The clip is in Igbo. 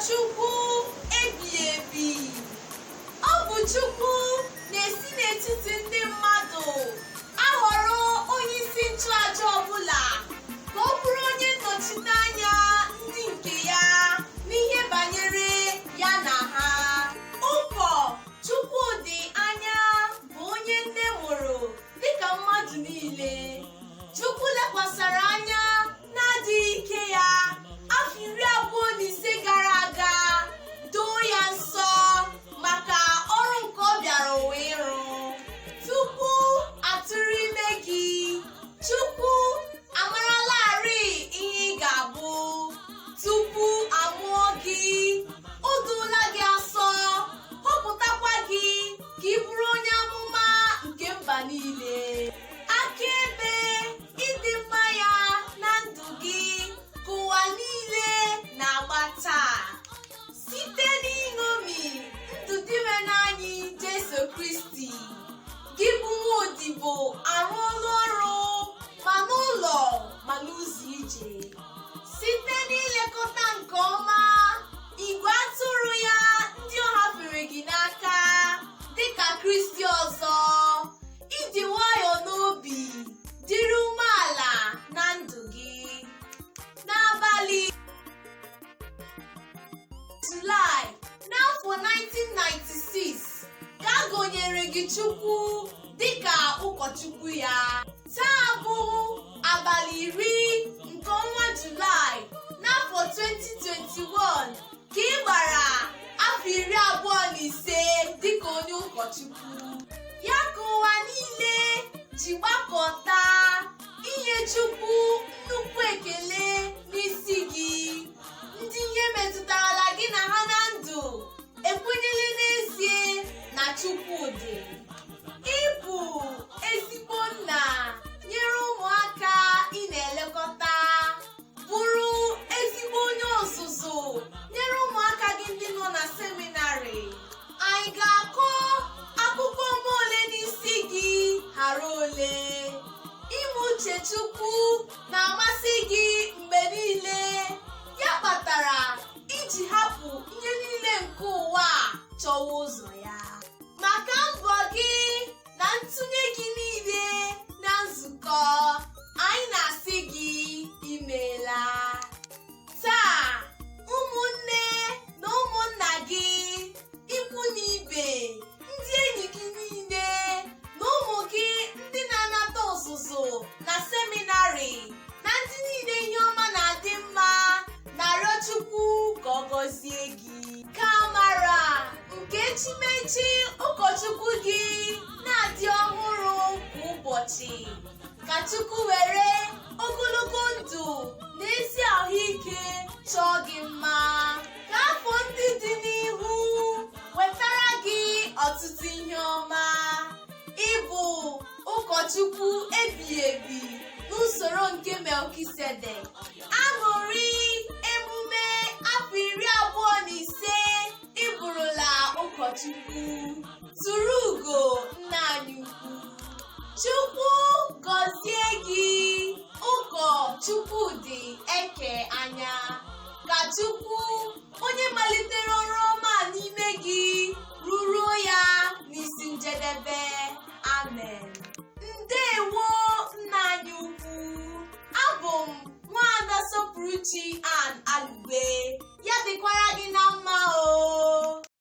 Ụkọchukwu ebighị ebi. Ọ bụ Chukwu na-esi n'etiti ndị mmadụ ahọrọ onye isi nchụaja ọbụla ka ọ bụrụ onye nnọchiteanya ndị nke ya n'ihe banyere ya na ha. Ụkọ Chukwudị Anya bụ onye nne mụrụ dịka mmadụ niile. Chukwu lekwasara anya na-adịghị ike ya afọ 25 gara aga, doo ya nsọ maka ọrụ nke ọ bịara ụwa ịrụ. Tupu atụrụ ime gị, Chukwu amaralarị ihe ị ga-abụ. Tupu amụọ gị, o doola gị asọ, họpụtakwa gị ka ị bụrụ onye amụma nke mba niile. Akaebe ịdị mma ya na ndụ gị ka ụwa niile na-agba taa. Site n'iṅomi ndụ Dinwenụ anyị Jesu Kristi, gị bụ nwa odibo arụọla ọrụ ma n'ụlọ ma n'ụzọ ije. Site n'ilekọta nke ọma igwe atụrụ ya ndị ọ hafere gị n'aka dịka Kristi ọzọ, ịdị nwayọọ n'obi, dịrị umeala na ndụ gị. N'abalị Julaị n'afọ 1996 ka a gọnyere gị Chukwu dịka ụkọchukwu ya. Taa bụ abalị 10 nke ọnwa Julaị n'afọ 2021 ka ị gbara afọ 25 dịka onye ụkọchukwu. Ya ka ụwa niile ji gbakọta inye Chukwu nnukwu ekele n'isi gị. Ndị ihe metụtarala gị na ha na ndụ ekwenyela n'ezie na Chukwu dị. Ị bụ ezigbo nna nyere ụmụaka ị na-elekọta, bụrụ ezigbo onye ọzụzụ nyere ụmụaka gị ndị nọ na seminarị. Anyị ga-akọ akụkọ ọma ole n'isi gị ghara ole. Ime uche Chukwu na-amasị gị mgbe niile, ya kpatara iji hapụ ihe niile nke ụwa a chọwa ụzọ ya. Maka mbọ gị na ntụnye gị niile na nzukọ, anyị na-asị gị imeela. Taa, ụmụnne na ụmụnna gị, ikwu na ibe, ndị enyi gị niile na ụmụ gị ndị na-anata ọzụzụ na seminarị na ndị niile ihe ọma na-adị mma na-arịọ Chukwu ka ọ gọzie gị. Ka amara nke echimechi ụkọchukwu gị na-adị ọhụrụ kwa ụbọchị. Ka Chukwu were ogologo ndụ na ezi ahụike chọọ gị mma. Ka afọ ndị dị n'ihu wetara gị ọtụtụ ihe ọma. Ị bụ ụkọchukwu ebighị ebi n'usoro nke Melkisedek. Aṅụrị emume afọ 25 ị bụrụla ụkọchukwu. Tụrụ ugo nna anyị ukwu. Chukwu gọzie gị, Ụkọ Chukwudị Eke Anya. Ka Chukwu onye malitere ọrụ ọma n'ime gị ruruo ya n'isi njedebe. Amen. Ndewo nna anyị ukwu. Abụ m Nwaada Sọpụrụchi Ann Alugbe.